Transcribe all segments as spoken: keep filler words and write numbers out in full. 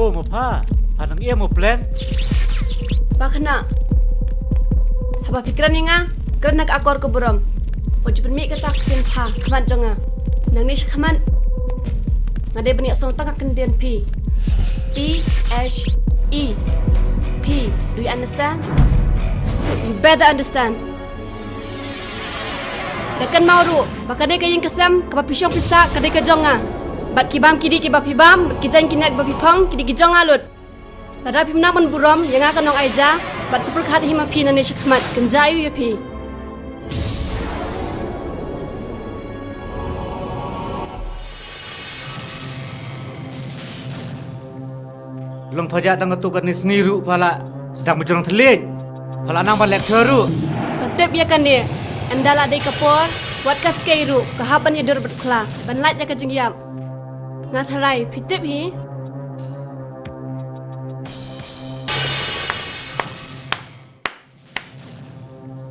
Mo pha, pha nang ïa mo plan. Ba khana. Haba phi kren ïa nga, kren na ka akor ka burom. Wat ju pynmih kata ka ktien pha ha khmat jong nga. Nangne shakhmat nga dei ban ïa song tang ka kyntien phi. P H E. Phi. Do you understand? You better understand. Da kynmaw ruh ba ka dei ka ïing ka sem kaba phi shong phi sah ka dei ka jong nga. Bad ki bam ki dih kiba phi bam, ki jaiñ ki nek ba phi phong, ki dei ki jong nga lut. Lada phim nang ban burom ïa nga ka nong Aija, bad sa pyrkhat hi ma phi nangne shakhmat, kynja aiu ïa phi. Long pha jah tang katto katne sngi ruh pha la sdang ba jrong thylliej. Pha la nang ban lecture ruh. Pha tip ïa kane, ynda la dei ka por, wat ka skei ruh, ka hap ban ïadur bad u khla, ban lait ïa ka jingïap. Nga tharai, phi tip hi.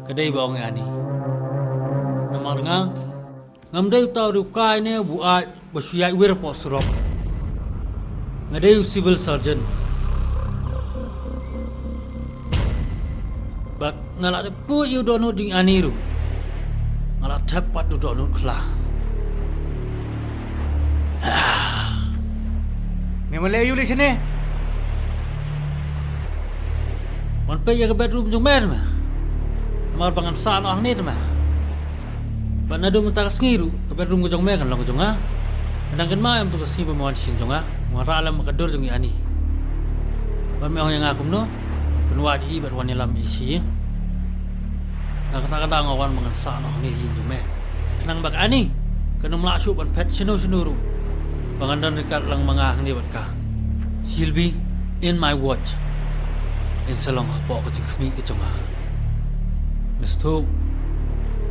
Ka dei ba ong ïa ani. Namar nga ngam dei uta u riewkai ne u buaid ba shu ïaid wir hapoh surok. Nga dei u civil surgeon. Bad nga la dep put ïa u dohnud jong i ani ruh. Nga la thep pat u dohnud khla. Me ma leh aïu leh shane? Wan peit ïa ka bedroom jong me te me. Namar ba ngan sah noh hangne te me. Bad naduh mynta ka sngi ruh ka bedroom ka jong me kan long ka jong nga. Nga dang kynmaw ïa kato ka sngi ba me wan sha ïing jong nga, me wan rah lem ha ka dur jong i ani. Bad me ong ïa nga kumno? Pynwad ïa i bad wan ïalam ïa i sha ïing. Na kata ka daw nga wan ba ngan sah noh hangne ha ïing jong me. Khnang ba ka ani kan ym lah shuh ban phet shano shano ruh ba ngan don ryngkat lang ma nga hangne bad ka. She'll be in my watch. In sa long hapoh ka jingkhmih ka jong nga. Miss Thuk.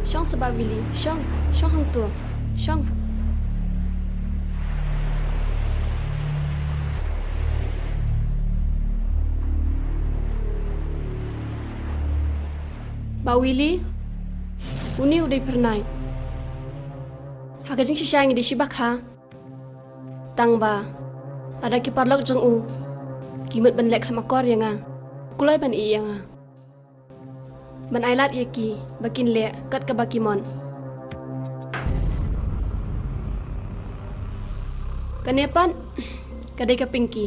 Shong sa Bah Willy, shong, shong hangto, shong. Bah Willy, une u dei phyrnai. Ha ka jingshisha ngi dei shiba kha. Tang ba lada ki paralok jong u ki mut ban leh khlem akor ïa nga, kloi ban ïeh ïa nga. Ban ai lad ïa ki ba kin leh kat kaba ki mon. Kane pat ka dei ka Pinky.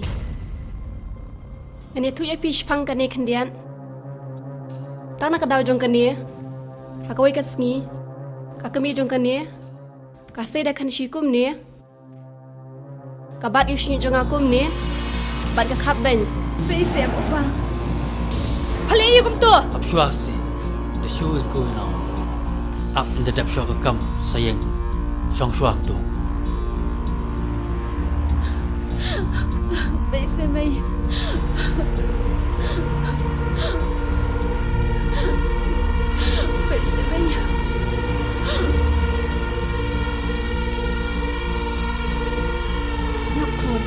Ngan ïathuh ïa phi shaphang kane khyndiat. Tang na ka daw jong kane, ha kawei ka sngi, ka kmie jong kane ka sei da khan shi kumne. Ka bat ïa u shñiuh jong nga kumne bad ka khap beiñ. Phi shem, Papa. Pha leh aïu kumto? Hap shuwa seh. The show is going on. Ap in the dep shuwa ka kam sa ïeng. Shong shuwa hangto. Phi shem ei. Phi shem ei. Sngap khun.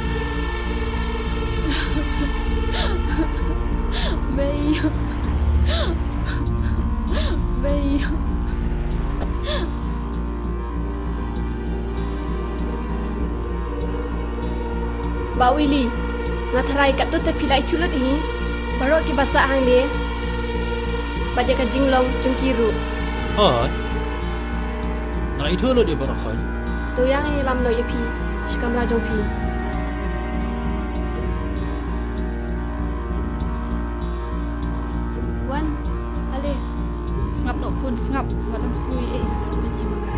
Mei. Mei. Bah Willy, nga tharai katto te phi la ithuh lut hi baroh kiba sah hangne bad ïa ka jinglong jong ki ruh. Hooid. Nga la ithuh lut ïa baroh khoit. To ïa ngan ïalam noh ïa phi sha kamra jong phi. Wan, ale. Sngap noh khun, sngap. Wat ym sngew ei ei, sngap ïa ma nga.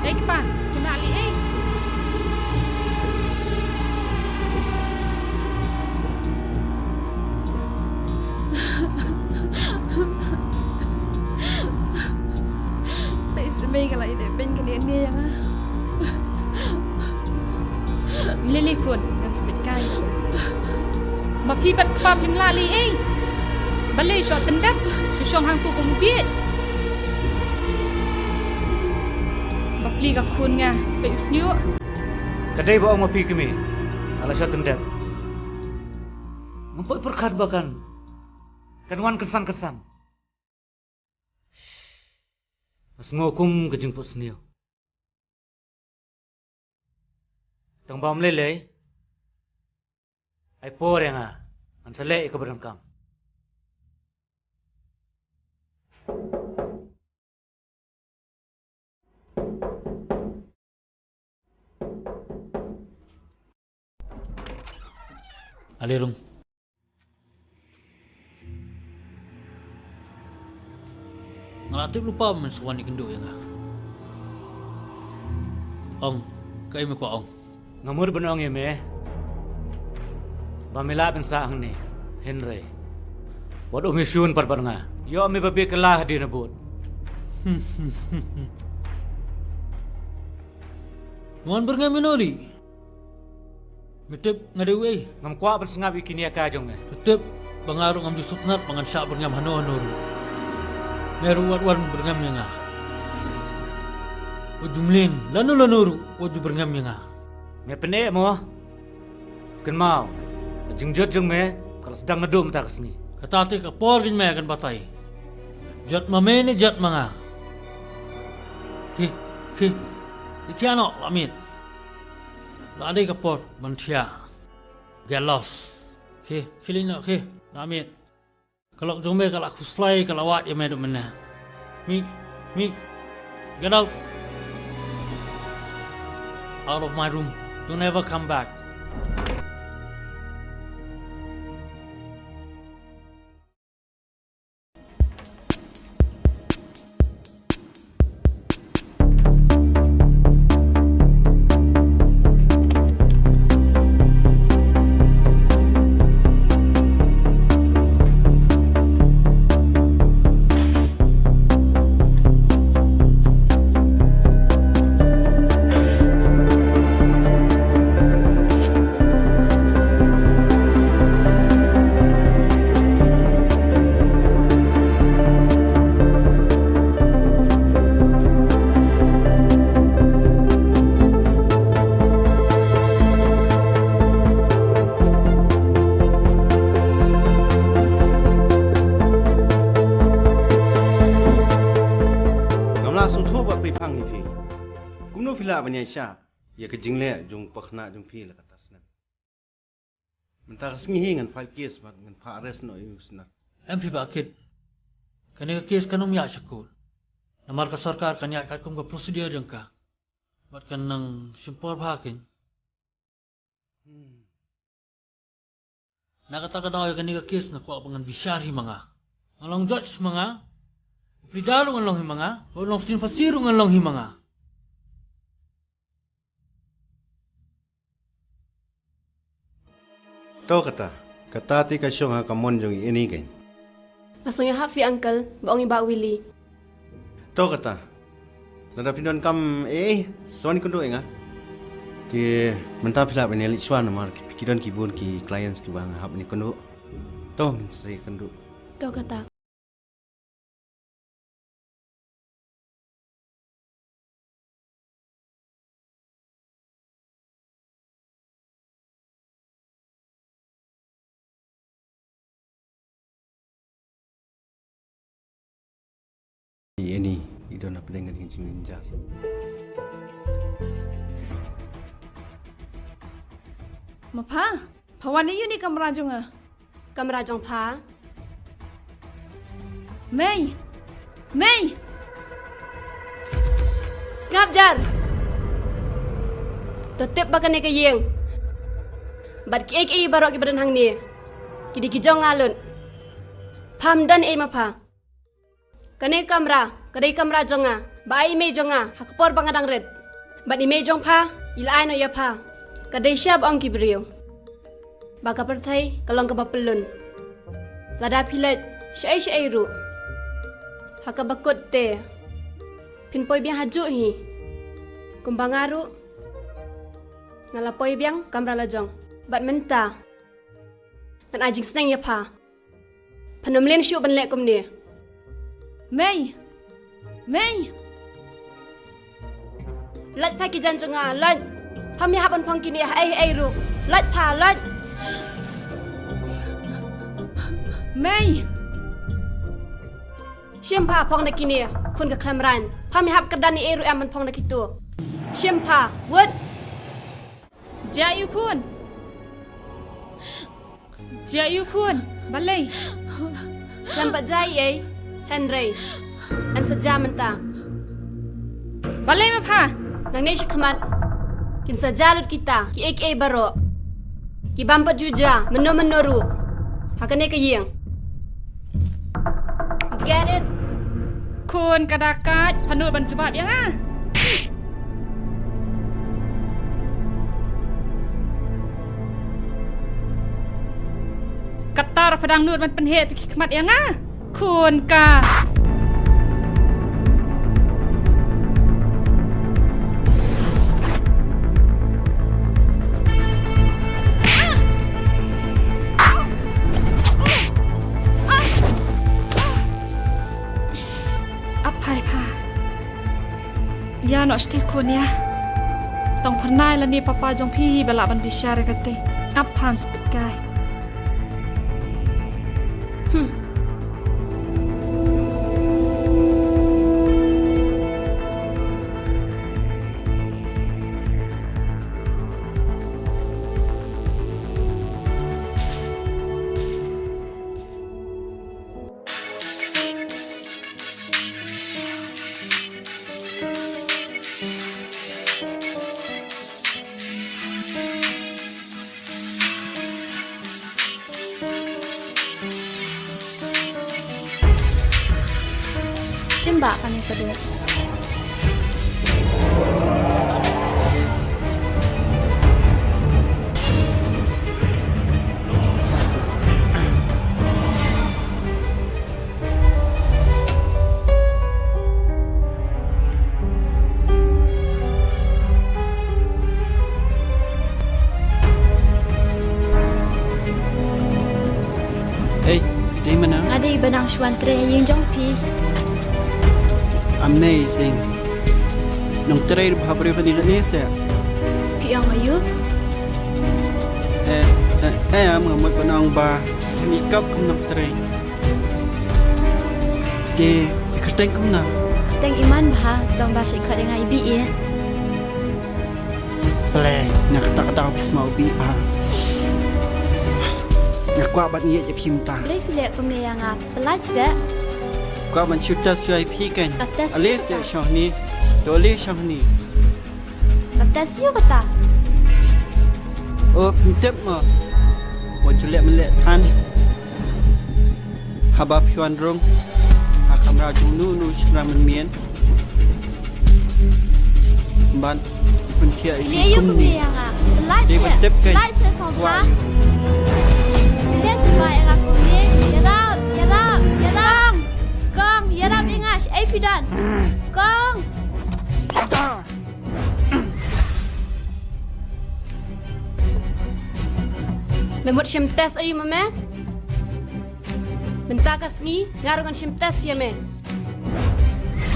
Ei kpa, kynmaw leh ei. Phi shem ei, ka la ïaleh beiñ kane ïa nga. Lili khun, ngan sa peit kai. Ma phi bad kpa phim lah leh ei. Balei shu tyndep, shu shong hangto kum u bieit. Bapli ka khun nga, peit u shñiuh. Ka dei ba ong ma phi kmie, nga la shu tyndep. Ngam poi pyrkhat ba kan, kan wan kynsan kynsan. Nga sngew kum ka jingphohsniew. Tang ba ym lei lei, Ai por ïa nga, ngan sa leh ïa kaba donkam. Ale rung. Nga la tip lypa ba men sa wan ïakynduh ïa nga. Ong, kaei me kwah ong? Nga mut ban ong ïa me ba me lah ban sah hangne, hynrei wat ym ïashun pat bad nga. Ïoh me ba beh kylla hadien habud. Wan byrngem ïa no dih? Me tip nga dei uei? Ngam kwah ban sngap ïa kine ïa ka jong me. To tip ba nga ruh ngam ju sngewtynnat ba ngan shah byrngem hano hano ruh. Me ruh wat wan byrngem ïa nga. Wat ju mlien lano lano ruh, wat ju byrngem ïa nga. Me pyneh mo? Kynmaw, ka jingjot jong me ka la sdang naduh mynta ka sngi. Kata te ka por kein me kan batai. Jot ma me ne jot ma nga? Khie, khie, i thiah noh, la miet. La dei ka por ban thiah. Get lost. Khie, khie leit noh, khie, la miet. Ka lok jong me ka la khuslai, ka la wad ïa me haduh mynne. Mih, mih. Get out. Out of my room. Don't ever come back. Ngam lah sngewthuh ba phi phang hi phi. Kumno phi lah ban ïaishah ïa ka jingleh jong u pakhynnah jong phi la katta snem? Mynta ka sngi hi ngan file case bad ngan phah arrest noh ïa u Snar. Em phi Bah Kit. Kane ka case kan ym ïaid sha court. Namar ka sorkar kan ïaid katkum ka procedure jong ka. Bad kan nang shim por bha kein. Hmm. Na kata ka daw ïa kane ka case nga kwah ba ngan bishar hi ma nga. Ngan long judge ma nga. Pleader ruh ngan long hi ma nga. Ba long sdien phasi ruh ngan long hi ma nga. To kata. Kata te ka shong ha ka mon jong i Annie kein. Nga sngewhap phi uncle, ba ong i Bah Willy. To kata. Lada phi donkam ei ei, sa wan ïakynduh ïa nga. Te mynta phi lah ban ïaleit shuwa namar ki don ki bun ki clients kiba nga hap ban ïakynduh. To ngin sa ïakynduh. To kata. Ïa ini i don hapdeng ka jingjynjar. Ma pha, pha wan ïa uni kamra jong nga. Kamra jong pha. Mei! Mei! Sngap jar! To tip ba kane ka ïing bad kiei kiei baroh kiba don hangne ki dei ki jong nga lut. Pham don ei ma pha. Kane ka kamra ka dei kamra jong nga ba ai mei jong nga ha ka por ba nga dang rit. Bad i mei jong pha i la ai noh ïa pha. Ka dei sha ba ong ki briew ba ka pyrthei ka long kaba pyllun. Lada phi leit shaei shaei ruh ha kaba kut te phin poi biang ha juh hi. Kumba nga ruh nga la poi biang kamra la jong. Bad mynta ngan ai jingsneng ïa pha. Phan ym leh shuh ban leh kumne. Mei! Mei! Lait pha ki jaiñ jong nga, lait. Pham ïa hap ban phong kine ha ei ei ruh. Lait pha, lait. Mei! Shim pha phong na kine, khun ka khlem rain. Pham ïa hap kyrdan ei ei ruh em ban phong na kito. Shim pha, wut. Jia ïa u khun. Jia ïu khun, balei? Lam pat jia ei, hynrei yn sa jia mynta. Balei ma pha? Nangne shakhmat kin sa jia lut kita kiei kiei baroh. Ki bym pat ju jia mynno mynno ruh ha kane ka ïing. You get it? Khun ka dakait, pha nud ban jubab ïa nga. Katta ruh pha dang nud ban pynheh te ki khmat ïa nga. Khun ka. Ap phai pha. Ïa noh shatei khun ïa. Tang phyrnai lane papa jong phi hi ba lah ban bishar ïa kata. Ap phan spit kai. Hmm. Shim ba kane ka dud. Ei, dei mana? Nga dei ba nang shuwa trei ha ïing jong phi. Amazing. Nang trei ba ha briew kane kane se. Phi ong aïu? Eh, eh, eh, nga mut ba nang ba. Phi kap kum nang trei. Te, i kyrteng kumno? Kyrteng i Man bha, tang ba shi khot ïa nga i Bih ïa. Ple, na kata kata ka bisma u Bih bha. Nga kwah ban ïa ïa phi mynta. Ple phi leh kumne ïa nga, pynlait se. Kwah ban shu test ïa phi kan. Ka test. Ale ïa se kata. Shong ni. To ale shong ni. Ka test ïa kata. Oh, pyntip mo. Wat ju leh men leh than. Haba phi wan rung ha kamra jong nu nu shynrang mynmiet. Ban pynthiah ïa ki kumne. Ïa nga. Dei ban tip kein. Lai se song ha. Julia se ba ïa nga kumne. Ïarap, ïarap, ïarap. Kong, ïarap ïa nga. Ei phi don. Kong. Me mut shim test aïu ma me? Mynta ka sngi nga ruh ngan shim test ïa me.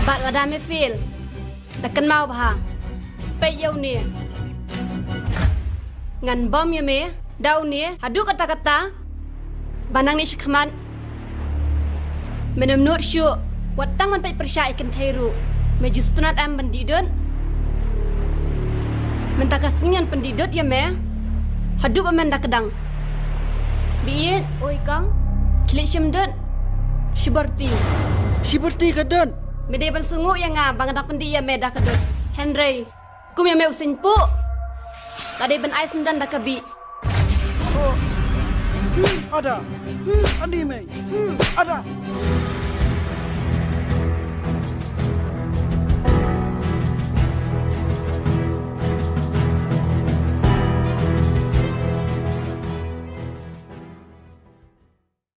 Bad lada me fail, da kynmaw bha. Peit ïa une. Ngan bom ïa me da une haduh katta katta. Ba nangne shakhmat men ym nud shuh wat tang ban peit pyrshah ïa kynthei ruh. Me ju sngewtynnat em ban dih dud? Mynta ka sngi ngan pyndih dud ïa me haduh ba men da kdang. Bih ïeit. Oi kong. Khie leit shim dud. Shiborti. Shiborti ka dud. Me dei ban sngew ïa nga ba nga dang pyndih ïa me da ka dud. Hynrei kum ïa me u seiñ puh, la dei ban ai syndon da ka bih. Ada. Andi mei. Ada.